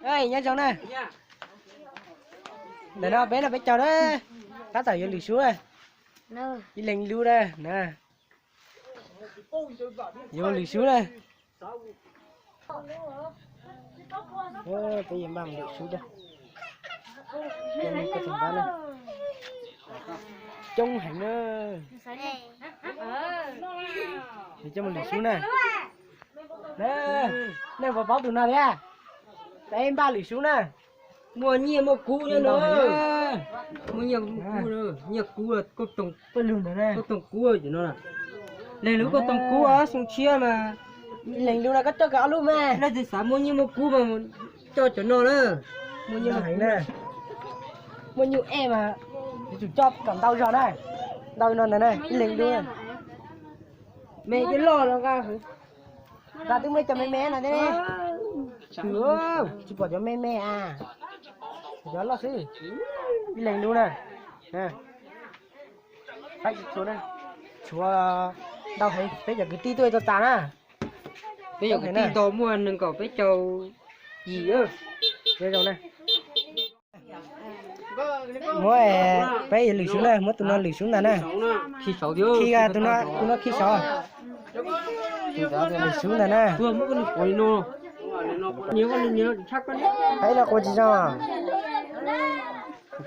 Nyob zoo na. Ntawm no peb no peb caug na. Tab tom yuav lwm sub na. Ib leeg lub na. Yuav lwm sub na. Peb yuav npaj lwm sub na. Coob heev na. Yuav coj mus lwm sub na. Nej puas paub tus no thiab? Peb npaj lwm sub na. Muaj nyiaj muaj kub no. Muaj nyiaj kub, nyiaj kub, kauj toog kub no. Leej lub kauj toog kub xyoo tshiab mas. Leej lub no koj coj kiag ob lub mas. Leej twg xav muaj nyiaj muaj kub mas coj cov no na. Muaj nyiaj muaj kub na. Muaj nyuj ej mas yuav tsum coj kom ntau zog na. Ntau no ntag na, ib leeg lub. Me cov loj no nqa. Nqa twb muaj ib co me me no thiab ne. Tsis pom cov me me a. Cov loj xwb. Ib leeg lub na. Tshuav ntau heev, peb cov kwv tij tuaj txog tas na. Peb cov kwv tij nto muaj nees nkaum peb caug yim. Muab, peb yuav lwm sub na, muab tus no lwm sub ntag na. Khi, tus no khi saud. Lwm sub ntag na. Peb no qua tsis zoo.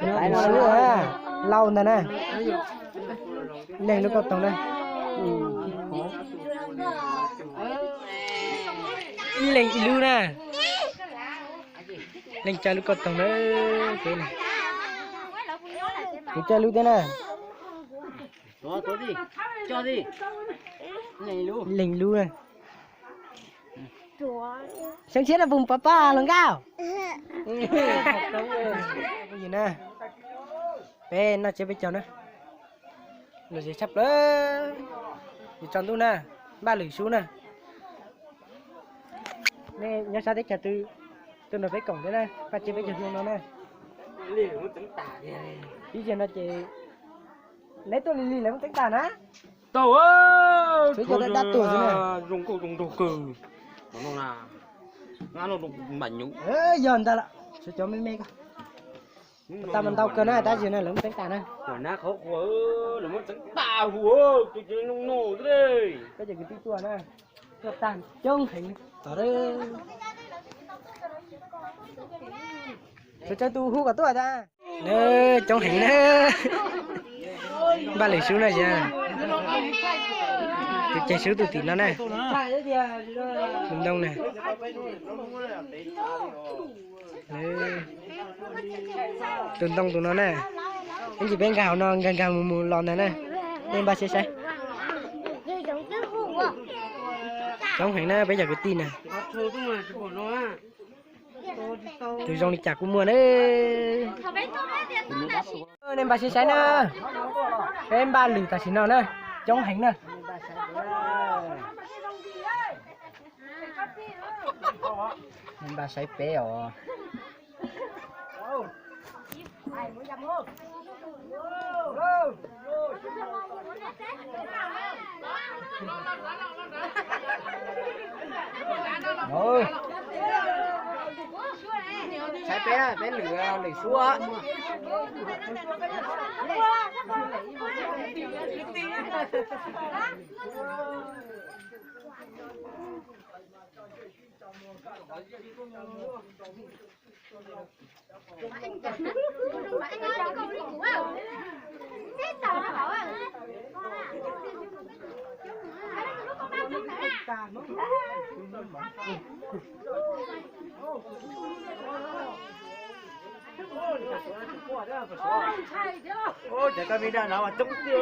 Lwm sub, lau ntag na. Ib leeg lub kauj toog na. Ib leeg ib lub na. Leej caij lub kauj toog na. Kuv caij lub thiab na. Leej lub na. Xyoo tshiab no puas pov pob hluas nkauj? Peb noj tsiab peb caug na. Lom zem tshaj plaws. Yuav tsaus ntuj na, npaj lwm sub na. Nej nyob sab teb chaws twg tuaj nrog peb koom thiab na, npaj tsiab peb caug xyoo no na. Ib zaug no ces neb tuaj lig lig lawv muab teeb tag na. Tau, suav cov dab tuag xwb na. Zoo nkauj zoo nraug kawg. Yog ntag lawm, suav cov me me ko. Tas mas ntau kawg na, tab sis no lawv muab teeb tag na. Peb cov kwv tij tuaj na, tuaj tag coob heev. Suav cov tus hu kom tuaj tas. Coob heev na. Npaj lwm sub na, tus ceg sub tus tim no na. Tus ntoo na. Tus ntoo tus no na. Ib ntsis peb nkag hauv no nkag nkag mus mus los ntag na. Nej npaj siab saib. Coob heev na peb cov kwv tij na. Tus zoo li cas kuj muaj na. Nej npaj siab saib na. Peb npaj lwm tam sim no na. Coob heev na. Npaj saib peb os. Saib peb, peb lwm, lwm sub. Cov koj me daj no mas coob tiag.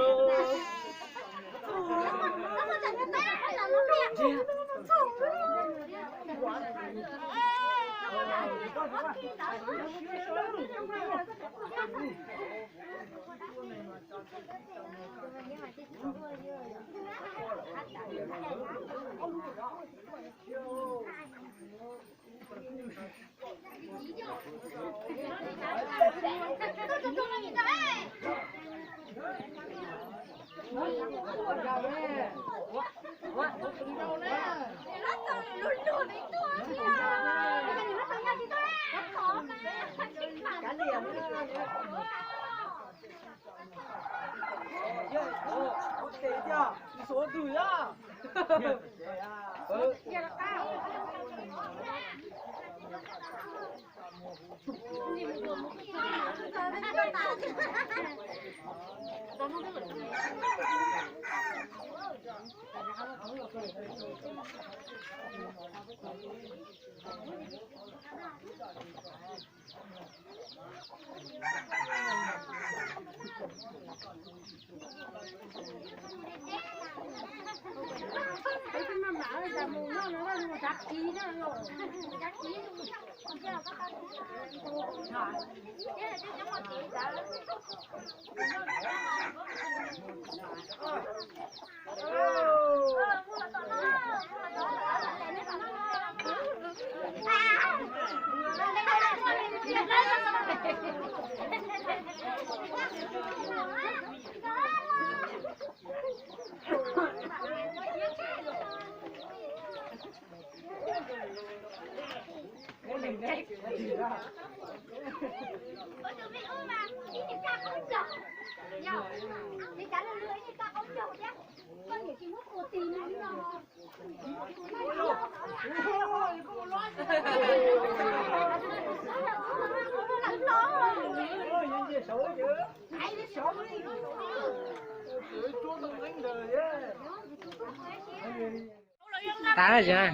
Tas yog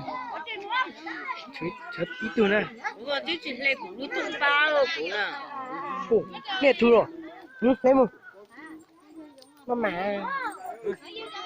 tshuav ib tug na. Kuv twb tsis hle kuv lub tub pab kuv na. Nej thu los, hle mus. Maj mam.